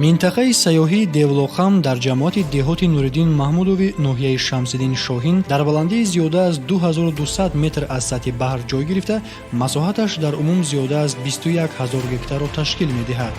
Минтақаи сайёҳии Девлохам дар ҷамоати деҳоти Нуриддин Маҳмудови ноҳияи Шамсиддин Шоҳин дар баландии зиёда аз 2200 метр аз сатҳи баҳр ҷой гирифта, масоҳаташ дар умум зиёда аз 21 ҳазор гектарро ташкил медиҳад.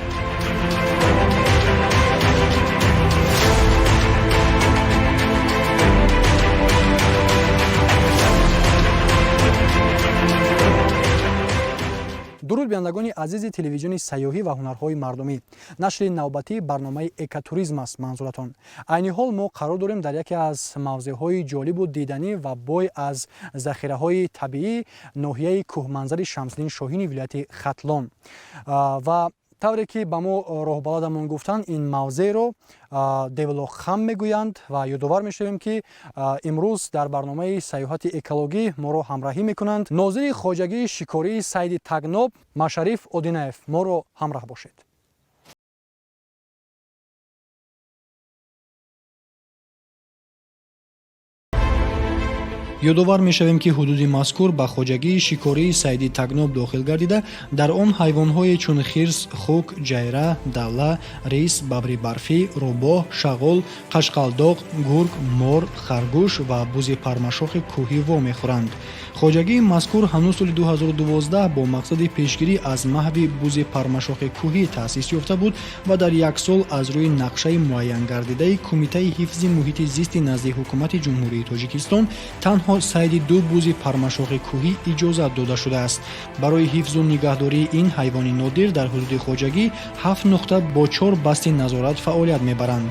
Дуруд, бинандагони азизи телевизиони сайёҳӣ ва ҳунарҳои мардумӣ! Нашри навбатии барномаи экотуризм аст манзуратон. Айни ҳол мо қарор дорем дар яке аз мавзеъҳои ҷолибу диданӣ ва бой аз захираҳои табиӣ ноҳияи кӯҳманзари Шамсиддин Шоҳини вилояти Хатлон. Ва тавре ки ба мо роҳбаладамон гуфтанд, ин мавзеъро Девлоххам мегӯянд. Ва ёдовар мешавем, ки имрӯз дар барномаи сайёҳати экологӣ моро ҳамроҳӣ мекунанд нозири хоҷагии шикории сайди Тагноб Машариф Одинаев. Моро ҳамроҳ бошед. Ёдовар мешавем, ки ҳудуди мазкур ба хоҷагии шикории сайди Тагноб дохил гардида, дар он ҳайвонҳое чун хирс, хук, ҷайра, далла, рис, бабри барфӣ, рӯбоҳ, шағол, қашқалдоқ, гург, мор, харгӯш ва бузи пармашохи кӯҳӣ вомехӯранд. Хоҷагии мазкур ҳанӯз соли 2012 бо мақсади пешгирӣ аз маҳви бузи пармашохи кӯҳӣ таъсис ёфта буд ва дар як сол аз рӯи нақшаи муайянгардидаи Кумитаи ҳифзи муҳити зисти назди Ҳукумати Ҷумҳурии Тоҷикистон танҳо сайди ду бузи пармашохи кӯҳӣ иҷозат дода шудааст. Барои ҳифзу нигаҳдории ин ҳайвони нодир дар ҳудуди хоҷагӣ ҳафт нуқта бо чор басти назорат фаъолият мебаранд.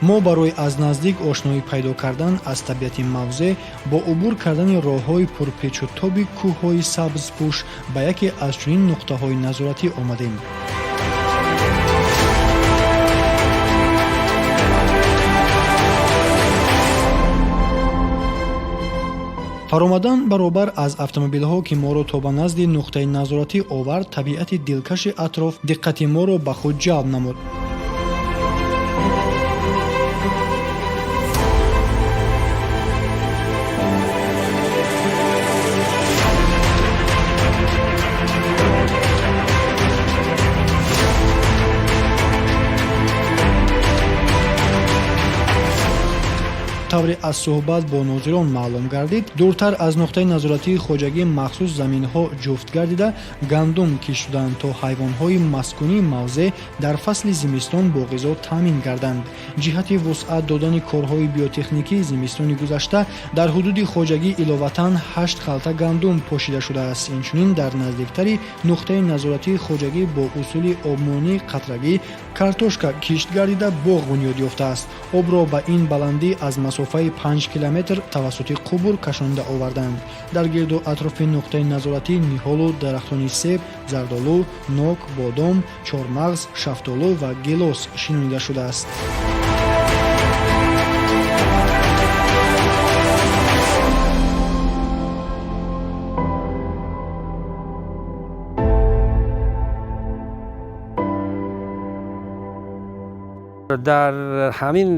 Мо барои аз наздик ошноӣ пайдо кардан аз табиати мавзеъ бо убур кардани роҳҳои пурпечутоби кӯҳҳои сабзпӯш ба яке аз чунин нуқтаҳои назоратӣ омадем. Фаромадан баробар аз автомобилҳо, ки моро то ба назди нуқтаи назоратӣ овард, табиати дилкаши атроф диққати моро ба худ ҷалб намуд. Тавре аз суҳбат бо нозирон маълум гардид, дуртар аз нуқтаи назоратии хоҷагӣ махсус заминҳо ҷуфт гардида, гандум кишт шуданд, то ҳайвонҳои маскунии мавзеъ дар фасли зимистон бо ғизо таъмин гарданд. Ҷиҳати вусъат додани корҳои биотехникӣ зимистони гузашта дар ҳудуди хоҷагӣ иловатан ҳашт халта гандум пошида шудааст. Инчунин дар наздиктари нуқтаи назоратии хоҷагӣ бо усули обмонии қатрагӣ картошка кишт гардида, боғ бунёд ёфтааст. Обро ба ин баландӣ аз масофаи 5 километр тавассути қубур кашонда оварданд. Дар гирду атрофи нуқтаи назоратӣ ниҳолу дарахтони себ, зардолу, нок, бодом, чормағз, шафтолу ва гелос шинонида шудааст. Дар ҳамин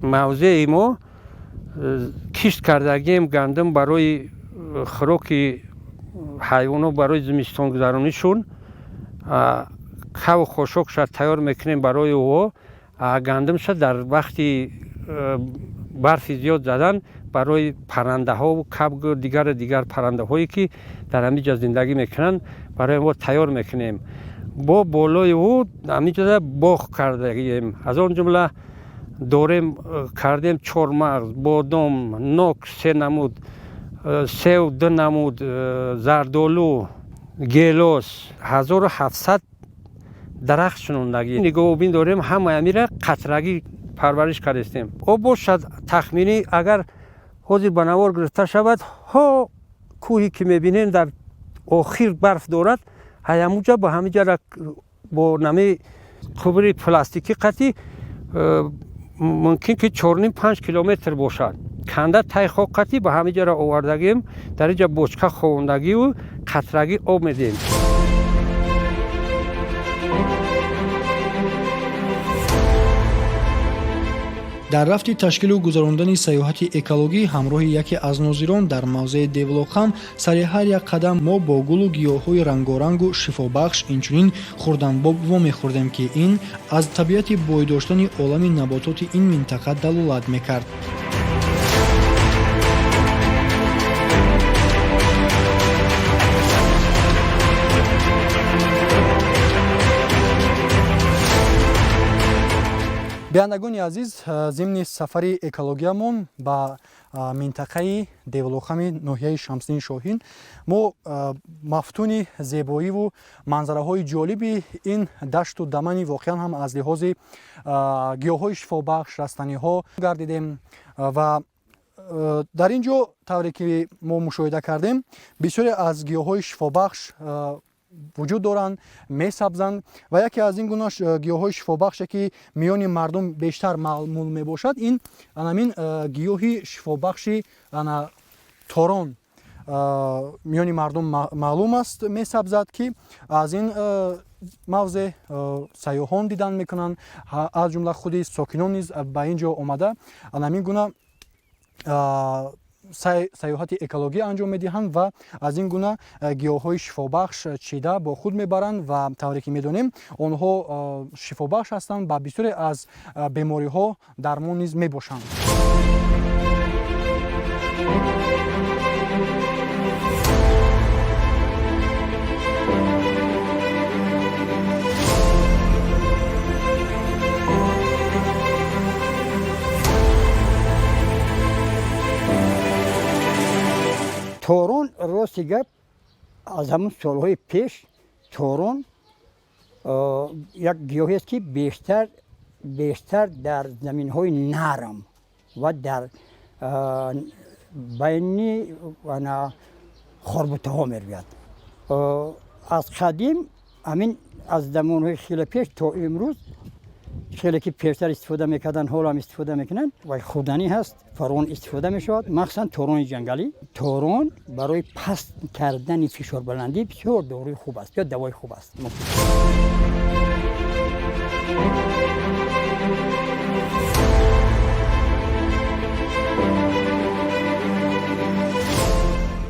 мавзеи мо кишт кардагием гандум барои хӯроки ҳайвонот, барои зимистонгузаронишон. Каву хошокша тайёр мекунем барои ӯҳо. Гандумша дар вақти барфи зиёд задан барои паррандаҳову кабгу дигару дигар паррандаҳое, ки дар ҳамин ҷо зиндагӣ мекунанд, барои мо тайёр мекунем. Бо болои ӯ ҳамин ҷода боғ кардагием. Аз он ҷумла дорем, кардем чормағз, бодом, нок се намуд, сев ду намуд, зардолу, гелос. 1700 дарахт шинондагӣ, нигоҳубин дорем. Ҳамаи амира қатрагӣ парвариш кардастем. Об бошад, тахминӣ агар ҳозир ба навор гирифта шавад, ҳо кӯҳе ки мебинем, дар охир барф дорад, ҳаямуҷа ба ҳамин ҷара бо нами қубури пластикӣ қатӣ мумкин ки 4,5-5 километр бошад. Канда тай хок қатӣ ба ҳамин ҷара овардагим, дар инҷа бочка ховондагиву қатрагӣ об медиҳем. Дар рафти ташкилу гузарондани сайёҳати экологӣ ҳамроҳи яке аз нозирон дар мавзеи Девлохам сари ҳар як қадам мо бо гулу гиёҳҳои рангорангу шифобахш, инчунин хурданбоб вомехӯрдем, ки ин аз табиати бой доштани олами набототи ин минтақа далолат мекард. Бинандагони азиз, зимни сафари экологиямон ба минтақаи Девлохами ноҳияи Шамсиддин Шоҳин мо мафтуни зебоиву манзараҳои ҷолиби ин дашту дамани воқеан ҳам аз лиҳози гиёҳҳои шифобахш, растаниҳо гардидем ва дар ин ҷо, тавре ки мо мушоҳида кардем, бисёре аз гиёҳҳои шифобахш вуҷуд доранд, месабзанд ва яке аз ин гуна гиёҳҳои шифобахше, ки миёни мардум бештар маъмул мебошад, ин анамин гиёҳи шифобахши ана торон миёни мардум маълум аст, месабзад, ки аз ин мавзеъ сайёҳон дидан мекунанд, аз ҷумла худи сокинон низ ба ин ҷо омада анамин гуна сайёҳати экологӣ анҷом медиҳанд ва аз ин гуна гиёҳҳои шифобахш чида бо худ мебаранд. Ва тавре ки медонем, онҳо шифобахш ҳастанд, ба бисёре аз бемориҳо дармон низ мебошанд. Торон, рости гап, аз ҳамун солҳои пеш торон як гиёҳест, ки бештар дар заминҳои нарм ва дар байни хорбутаҳо мерӯяд. Аз қадим, ҳамин аз замонҳои хеле пеш то имрӯз, хеле ки пештар истифода мекарданд, ҳоло ҳам истифода мекунанд ва хӯрданӣ ҳаст, фаровон истифода мешавад, махсусан торони ҷангалӣ. Торон барои паст кардани фишорбаландӣ бисёр доруи хуб аст, бисёр давои хуб аст.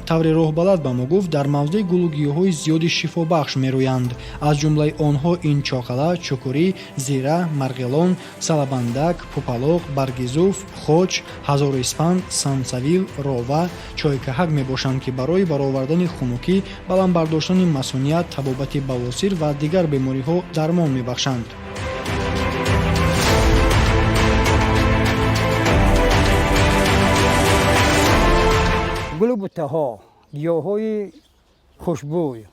Тавре роҳбалад ба мо гуфт, дар мавзеи гулу гиёҳҳои зиёди шифобахш мерӯянд. Аз ҷумлаи онҳо ин чоқала, чукурӣ, зира, марғелон, салабандак, пупалоқ, баргизуф, хоч, ҳазору испанд, сансавил, рова, чойкаҳак мебошанд, ки барои баровардани хунукӣ, баланд бардоштани масуният, табобати бавосир ва дигар бемориҳо дармон мебахшанд. Гулу буттаҳо, гиёҳҳои хушбӯй,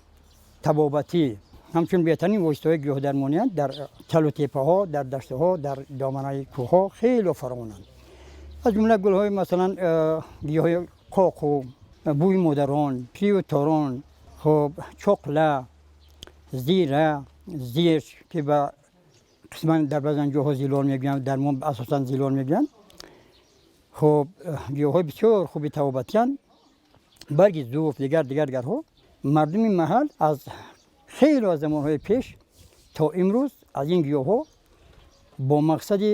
табобатӣ ҳамчун беҳтарин воситаҳои гиёҳдармонианд. Дар талу теппаҳо, дар даштаҳо, дар доманаи кӯҳҳо хеле фаровонанд. Аз ҷумла гулҳои, масалан, гиёҳҳои қоқу, бӯи модарон, пию торон, хуб, чоқла, зира, зирш, ки ба қисман дар баъзан ҷоҳо зилол мегӯянд, дар мо асосан зилол мегӯянд. Хуб, гиёҳҳои бисёр хуби табобатиянд, барги зуф, дигар дигар дигарҳо. Мардуми маҳал аз хеле аз замонҳои пеш то имрӯз аз ин гиёҳҳо бо мақсади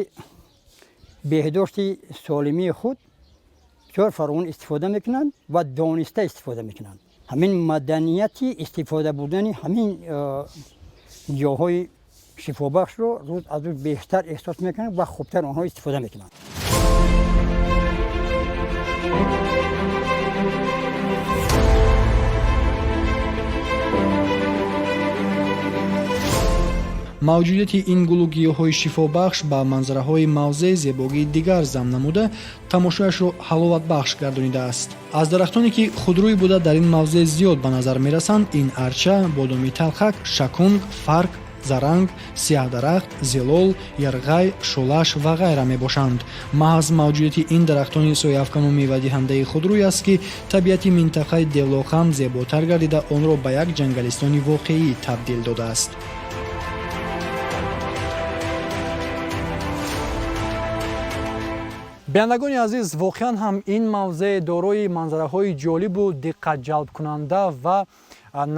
беҳдошти солимии худ бисёр фаровон истифода мекунанд ва дониста истифода мекунанд. Ҳамин маданияти истифода бурдани ҳамин гиёҳҳои шифобахшро рӯз аз рӯз бештар эҳсос мекунанд ва хубтар онҳо истифода мекунанд. Мавҷудияти ин гулу гиёҳҳои шифобахш ба манзараҳои мавзеъ зебогии дигар зам намуда, тамошояшро ҳаловатбахш гардонидааст. Аз дарахтоне, ки худрӯй буда дар ин мавзеъ зиёд ба назар мерасанд, ин арча, бодоми талхак, шакунг, фарк, заранг, сиёҳдарахт, зилол, ярғай, шӯлаш ва ғайра мебошанд. Маҳз мавҷудияти ин дарахтони сояафкану мевадиҳандаи худрӯй аст, ки табиати минтақаи Девлохам зеботар гардида, онро ба як ҷангалистони воқеӣ табдил додааст. Бинандагони азиз, воқеан ҳам ин мавзеъ дорои манзараҳои ҷолибу диққатҷалбкунанда ва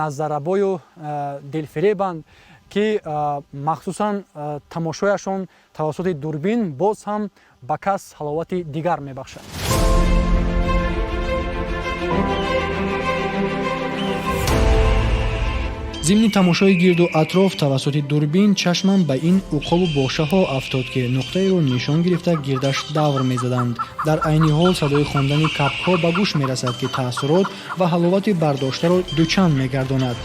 назаррабою дилфиребанд, Ки махсусан тамошояшон тавассути дурбин боз ҳам ба кас ҳаловати дигар мебахшад. Зимни тамошои гирду атроф тавассути дурбин чашмам ба ин уқобу бошаҳо афтод, ки нуқтаеро нишон гирифта гирдаш давр мезаданд. Дар айни ҳол садои хондани кабкҳо ба гӯш мерасад, ки таассурот ва ҳаловати бардоштаро дучанд мегардонад.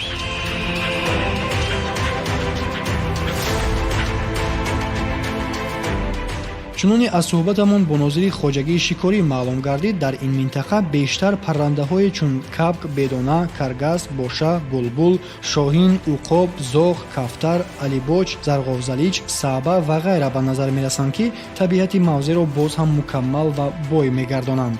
Чуноне аз суҳбатамон бо нозири хоҷагии шикорӣ маълум гардид, дар ин минтақа бештар паррандаҳое чун кабк, бедона, каргас, боша, булбул, шоҳин, уқоб, зоғ, кафтар, алибоч, зарғовзалич, саъба ва ғайра ба назар мерасанд, ки табиати мавзеъро боз ҳам мукаммал ва бой мегардонанд.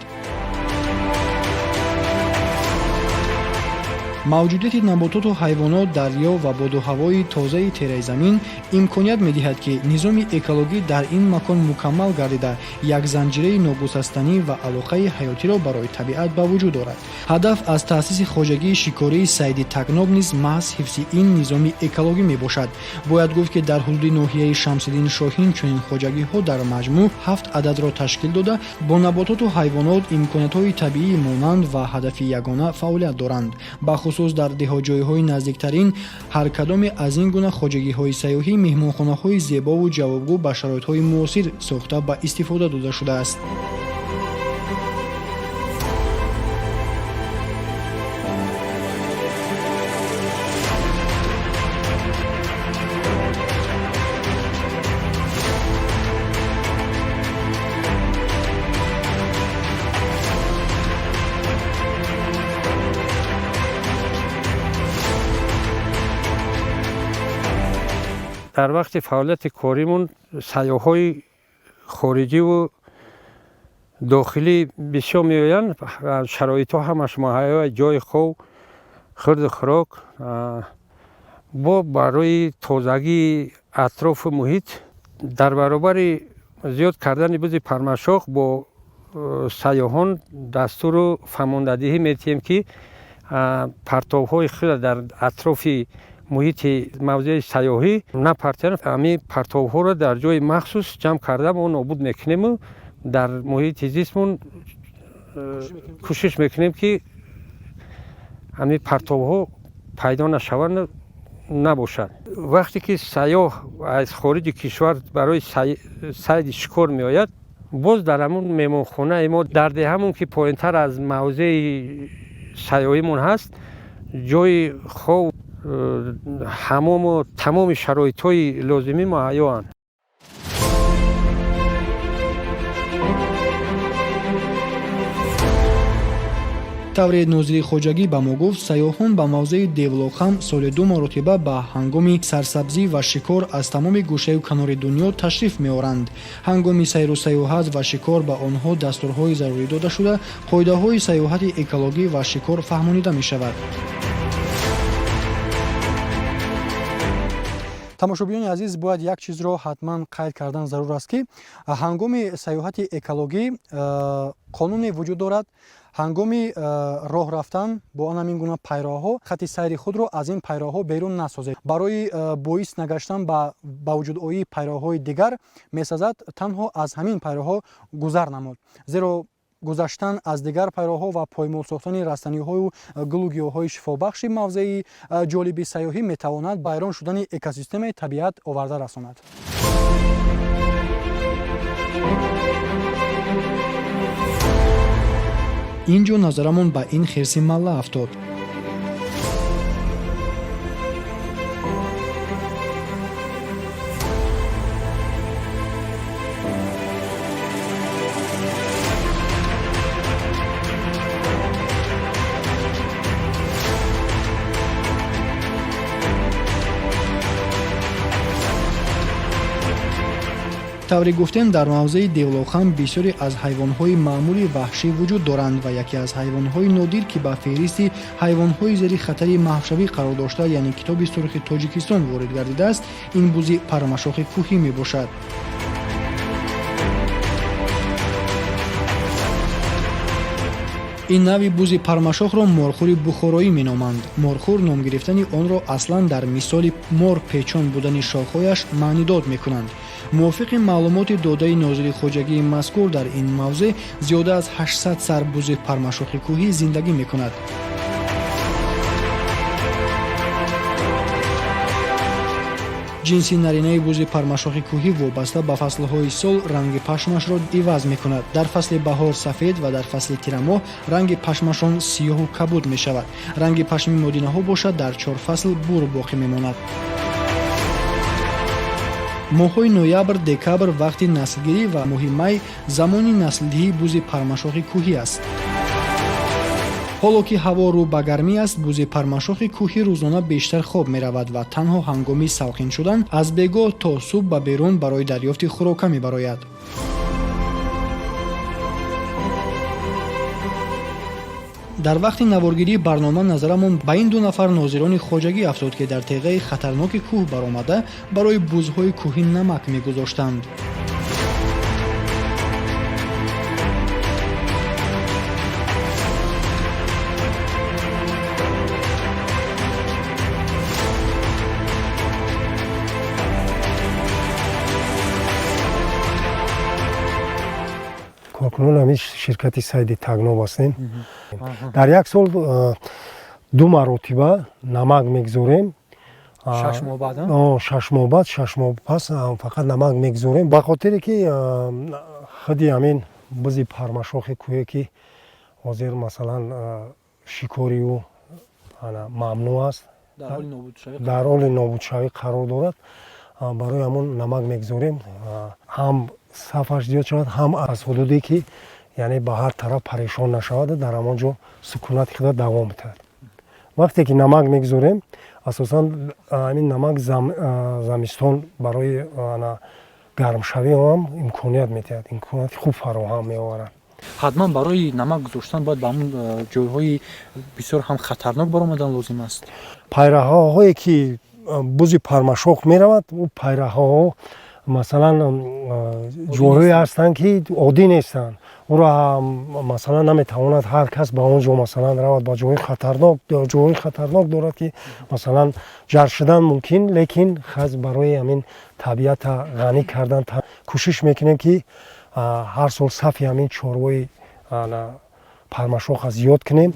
Мавҷудияти набототу ҳайвонот, дарё ва боду ҳавои тозаи тераи замин имконият медиҳад, ки низоми экологӣ дар ин макон мукаммал гардида, як занҷираи ногусастанӣ ва алоқаи ҳаётиро барои табиат ба вуҷуд орад. Ҳадаф аз таъсиси хоҷагии шикории сайди Тагноб низ маҳз ҳифзи ин низоми экологӣ мебошад. Бояд гуфт, ки дар ҳудуди ноҳияи Шамсиддин Шоҳин чунин хоҷагиҳо дар маҷмӯъ ҳафт ададро ташкил дода, бо набототу ҳайвонот, имкониятҳои табиӣ монанд ва ҳадафи ягона фаъолият доранд. Бахусус дар деҳотҷойҳои наздиктарин ҳар кадоме аз ин гуна хоҷагиҳои сайёҳӣ меҳмонхонаҳои зебову ҷавобгӯ ба шароитҳои муосир сохта ба истифода дода шудааст. Дар вақти фаъолияти коримон сайёҳҳои хориҷиву дохилӣ бисёр меоянд. Шароитҳо ҳамаш муҳайё: ҷои хоб, хӯрду хӯрок, бо барои тозагии атрофу муҳит. Дар баробари зиёд кардани бузи пармашох бо сайёҳон дастуру фармондадиҳӣ медиҳем, ки партовҳои худро дар атрофи муҳити мавзеи сайёҳӣ напартоянд. Ҳамин партовҳоро дар ҷои махсус ҷамъ карда мо нобуд мекунему дар муҳити зистмон кӯшиш мекунем, ки ҳамин партовҳо пайдо нашаванд, набошад. Вақте ки сайёҳ аз хориҷи кишвар барои сайди шикор меояд, боз дар ҳамун меҳмонхонаи мо дар деҳамон, ки поинтар аз мавзеи сайёҳимон ҳаст, ҷои хоб, ҳамому тамоми шароитҳои лозимӣ муҳайёанд. Тавре нозири хоҷагӣ ба мо гуфт, сайёҳон ба мавзеи Девлохам соли ду маротиба ба ҳангоми сарсабзӣ ва шикор аз тамоми гӯшаю канори дунё ташриф меоранд. Ҳангоми сайру сайёҳат ва шикор ба онҳо дастурҳои зарурӣ дода шуда, қоидаҳои сайёҳати экологӣ ва шикор фаҳмонида мешавад. Тамошобинони азиз, бояд як чизро ҳатман қайд кардан зарур аст, ки ҳангоми сайёҳати экологӣ қонуне вуҷуд дорад. Ҳангоми роҳ рафтан бо ан ҳамин гуна пайроҳҳо хати сайри худро аз ин пайроҳҳо берун насозед. Барои боис нагаштан ба ба вуҷудоии пайроҳҳои дигар месазад танҳо аз ҳамин пайроҳҳо гузар намуд, зеро гузаштан аз дигар пайроҳҳо ва поймол сохтани растаниҳою гулу гиёҳҳои шифобахши мавзеи ҷолиби сайёҳӣ метавонад вайрон шудани экосистемаи табиат оварда расонад. Ин ҷо назарамон ба ин хирси малла афтод. Тавре гуфтем, дар мавзеи Девлохам бисёре аз ҳайвонҳои маъмули ваҳшӣ вуҷуд доранд ва яке аз ҳайвонҳои нодир, ки ба феҳристи ҳайвонҳои зери хатари маҳвшавӣ қарор дошта, яъне Китоби сурхи Тоҷикистон ворид гардидааст, ин бузи пармашохи кӯҳӣ мебошад. Ин нави бузи пармашохро морхӯри бухороӣ меноманд. Морхӯр ном гирифтани онро аслан дар мисоли мор печон будани шохҳояш маънидод мекунанд. Мувофиқи маълумоти додаи нозири хоҷагии мазкур, дар ин мавзеъ зиёда аз 800 сар бузи пармашохи кӯҳӣ зиндагӣ мекунад. Ҷинси наринаи бузи пармашохи кӯҳӣ вобаста ба фаслҳои сол ранги пашмашро иваз мекунад. Дар фасли баҳор сафед ва дар фасли тирамоҳ ранги пашмашон сиёҳу кабуд мешавад. Ранги пашми модинаҳо бошад, дар чор фасл бур боқӣ мемонад. Моҳҳои ноябр, декабр вақти наслгирӣ ва моҳи май замони наслдиҳии бузи пармашохи кӯҳӣ аст. Ҳоло ки ҳаво рӯ ба гармӣ аст, бузи пармашохи кӯҳӣ рӯзона бештар хоб меравад ва танҳо ҳангоми салқин шудан аз бегоҳ то субҳ ба берун барои дарёфти хӯрока мебарояд. Дар вақти наворгирии барнома назарамон ба ин ду нафар нозирони хоҷагӣ афтод, ки дар теғаи хатарноки кӯҳ баромада барои бузҳои кӯҳӣ намак мегузоштанд. Коркунон ҳамин ширкати Сайди Тагноб ҳастем. Дар як сол ду маротиба намак мегузорем. 6 моҳ баъд? 6 моҳ баъд, 6 моҳ пас фақат намак мегузорем, ба хотире ки худи ҳамин бузи пармашохи кӯҳе, ки ҳозир масалан шикори ӯ мамнӯъ аст, дар ҳоли нобудшавӣ қарор дорад, барои ҳамон намак мегузорем, ҳам сафаш зиёд шавад, ҳам аз ҳудуде ки, яъне, ба ҳар тараф парешон нашаваду дар ҳамон ҷо сукунати худро давом медиҳад. Вақте ки намак мегузорем, асосан ҳамин намак замистон барои гармшавӣ ҳам имконият медиҳад, имконияти хуб фароҳам меоварад. Ҳатман барои намак гузоштан бояд ба ҳамун ҷойҳои бисёр ҳам хатарнок баромадан лозим аст? Пайраҳаҳое ки бузи пармашох меравад, ӯ пайраҳаҳо масалан ҷойҳое ҳастанд, ки оддӣ нестанд. Ӯро масалан наметавонад ҳар кас ба он ҷо масалан равад, ба ҷои хатарнок, ҷоҳои хатарнок дорад, ки масалан ҷар шудан мумкин. Лекин хаз барои ҳамин табиата ғанӣ кардан кӯшиш мекунем, ки ҳар сол сафи ҳамин чорвои пармашоха зиёд кунем.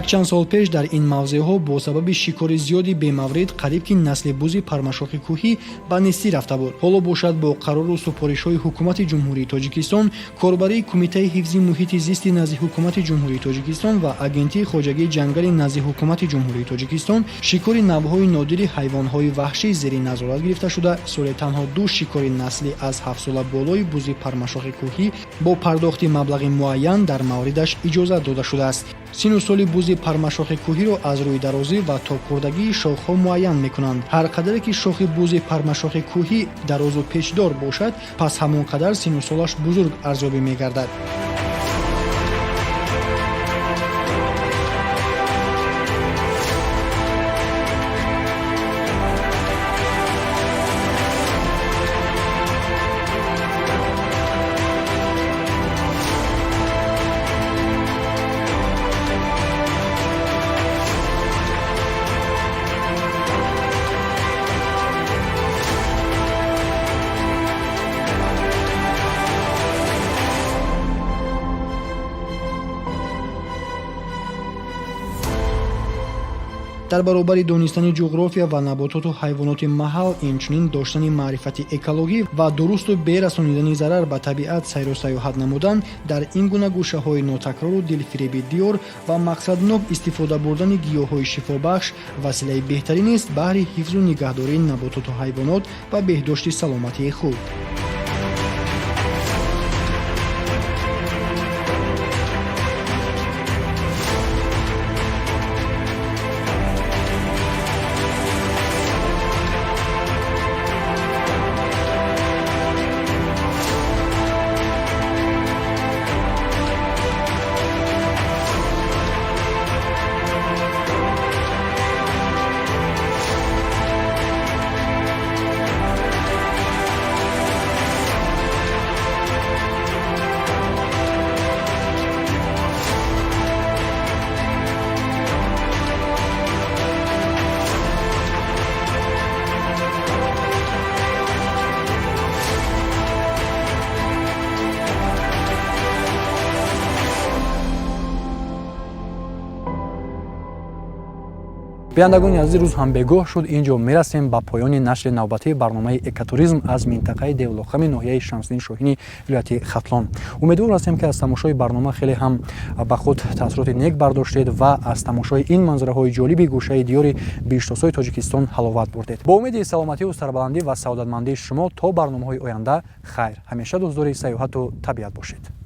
Якчанд сол пеш дар ин мавзеъҳо бо сабаби шикори зиёди бемаврид қариб ки насли бузи пармашохи кӯҳӣ ба нестӣ рафта буд. Ҳоло бошад, бо қарору супоришҳои Ҳукумати Ҷумҳурии Тоҷикистон, корбарии Кумитаи ҳифзи муҳити зисти назди Ҳукумати Ҷумҳурии Тоҷикистон ва Агентии хоҷагии ҷангали назди Ҳукумати Ҷумҳурии Тоҷикистон шикори навъҳои нодири ҳайвонҳои ваҳшӣ зери назорат гирифта шуда, соли танҳо ду шикори наслӣ аз ҳафтсола болои бузи пармашохи кӯҳӣ бо пардохти маблағи муайян дар мавридаш иҷозат дода шудааст. Сину соли бузи пармашохи кӯҳиро аз рӯи дарозӣ ва токхӯрдагии шохҳо муайян мекунанд. Ҳар қадаре ки шохи бузи пармашохи кӯҳӣ дарозу печдор бошад, пас ҳамон қадар сину солаш бузург арзёбӣ мегардад. Дар баробари донистани ҷуғрофия ва набототу ҳайвоноти маҳал, инчунин доштани маърифати экологӣ ва дурусту берасонидани зарар ба табиат сайру саёҳат намудан дар ин гуна гӯшаҳои нотакрору дилфиреби диёр ва мақсаднок истифода бурдани гиёҳҳои шифобахш василаи беҳтаринест баҳри ҳифзу нигаҳдории набототу ҳайвонот ва беҳдошти саломатии худ. Бинандагони азиз, рӯз ҳам бегоҳ шуд. Ин ҷо мерасем ба поёни нашри навбатии барномаи экотуризм аз минтақаи Девлохами ноҳияи Шамсиддин Шоҳини вилояти Хатлон. Умедвор ҳастем, ки аз тамошои барнома хеле ҳам ба худ таассуроти нек бардоштед ва аз тамошои ин манзараҳои ҷолиби гӯшаи диёри биҳиштосои Тоҷикистон ҳаловат бурдед. Бо умеди саломативу сарбаландӣ ва саодатмандии шумо то барномаҳои оянда хайр. Ҳамеша дӯстдори сайёҳату табиат бошед.